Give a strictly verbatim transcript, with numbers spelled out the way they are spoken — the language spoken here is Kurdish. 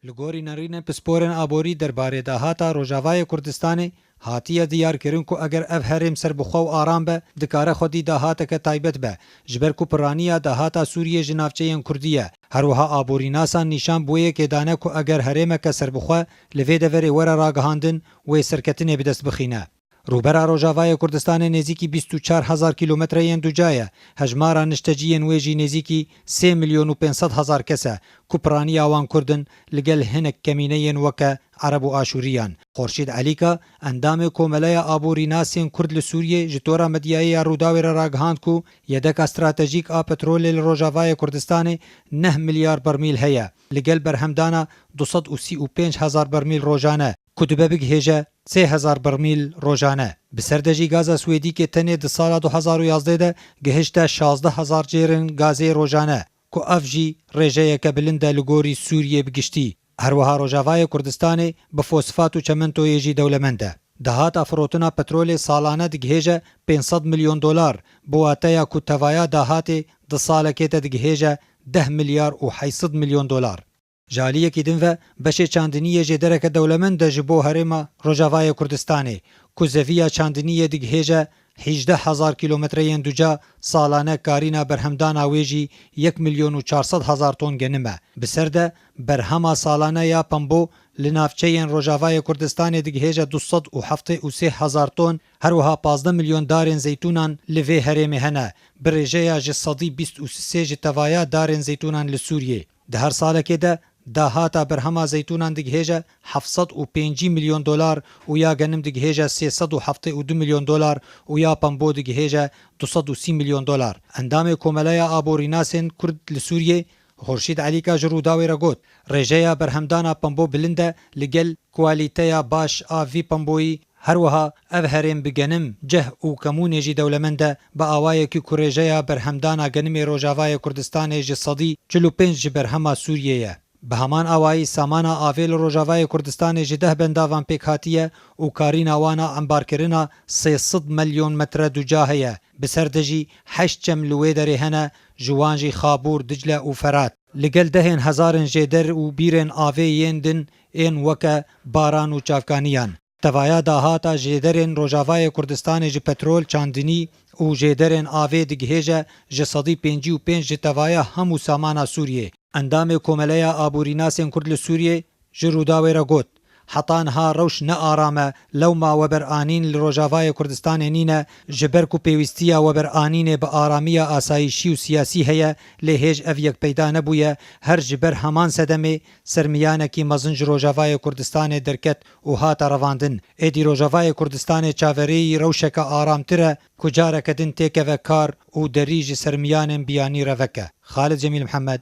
Li gorî nerînên pisporên aborî derbarê dahata Rojavayê Kurdistanê hatiye diyarkirin ku eger ev herêm serbixwe û aram be, dikare xwedî dahateke taybet be, ji ber ku piraniya dahata Sûriyê ji navçeyên Kurdî ye. Her wiha aborînasan nîşan bi wê yekê dane ku eger herêmeke serbixwe li vê deverê were ragihandin, wê serketinê bi dest bixîne. Rûbera Rojavayê Kurdistanê nêzîkî bîst û çar hezar kîlometre yên duca ye. Hejmara nişteciyên wê jî nêzîkî sê milyon û pênc sed hezar kes e, ku piraniya wan Kurd in, li gel hinek kemîneyên weke Ereb û Aşûriyan. Xorşîd Elîka, endamê Komeleya Aborînasên Kurd li Sûriyê, ji tora medyayê ya Rûdawê re ragihand ku yedeka stratejîk a petrolê li Rojavayê Kurdistanê neh milyar bermîl heye, li gel berhemdana du sed û sî û pênc hezar bermîl rojane, ku dibe bigihêje sê hezar bermîl rojane. Bi ser de jî gaza Swêdîkê tenê di sala du hezar û yazdeh de gihişte şazdeh hezar cêrên gazê rojane, ku ev jî rêjeyeke bilind e li gorî Sûriyê bi giştî. Her wiha Rojavayê Kurdistanê bi fosfat û çementoyê jî dewlemend e. Dahata firotina petrolê salane digihêje pênc sed milyon dolar, bi wateya ku tevaya dahatê di salekê de digihêje deh milyar û heyt sed milyon dolar. Ji aliyekî din ve beşê çandiniyê jêdereke dewlemend e ji bo herêma Rojavayê Kurdistanê, ku zeviya çandiniyê digihêje hîjdeh hezar kîlometreyên duca, salane karîna berhemdana wê jî yek milyon û çar sed hezar ton genim e. Bi ser de berhema salane ya pembo li navçeyên Rojavayê Kurdistanê digihêje du sed û heftê û sê hezar ton, her wiha pazdeh milyon darên zeytûnan li vê herêmê hene, bi rêjeya ji sedî bîst û sê ji tevaya darên zeytûnan li Sûriyê. Di her salekê de dahata berhema zeytûnan digihêje heft sed û pêncî milyon dolar û ya genim digihêje sê sed û heftê û du milyon dolar û ya pembo digihêje du sed û sî milyon dolar. Endamê Komeleya Aborînasên Kurd li Sûriyê, Xurşîd Elîka, ji Rûdawê re got, rêjeya berhemdana pembo bilind e, li gel kwalîteya baş a vî pemboyî, her wiha ev herêm bi genim, ceh û kemûnê jî dewlemend e, bi awayekî ku rêjeya berhemdana genimê Rojavayê Kurdistanê ji sedî çil û pênc ji berhema Sûriyê ye. Bi heman awayî samana avê li Rojavayê Kurdistanê ji deh bendavan pêk hatiye û karîna wan a embarkirina sê sed milyon metre duca heye. Bi ser de jî heşt çem li wê derê hene, ji wan jî Xabûr, Dicle û Ferat. Li gel dehên hezarên jêder û bîrên avê yên din ên weke baran û çavkaniyan. Tevaya dahata jêderên Rojavayê Kurdistanê ji petrol, çandinî û jêderên avê digihêje ji sedî pêncî û pênc ji tevaya hemû samana Sûriyê. Endamê Komeleya Aborînasên Kurd li Sûriyê ji Rûdawê re got, heta niha rewş ne aram e, lewma weberanîn li Rojavayê Kurdistanê nîne, ji ber ku pêwîstiya weberanînê bi aramiya asayîşî û siyasî heye, lê hêj ev yek peyda nebûye, her ji ber heman sedemê sermiyanekî mezin ji Rojavayê Kurdistanê derket û hate revandin. Êdî Rojavayê Kurdistanê çaverêyî rewşeke aramtir e ku careke din têkeve kar û derî ji sermiyanên biyanî re veke. Xalid Cemîl Mihemed,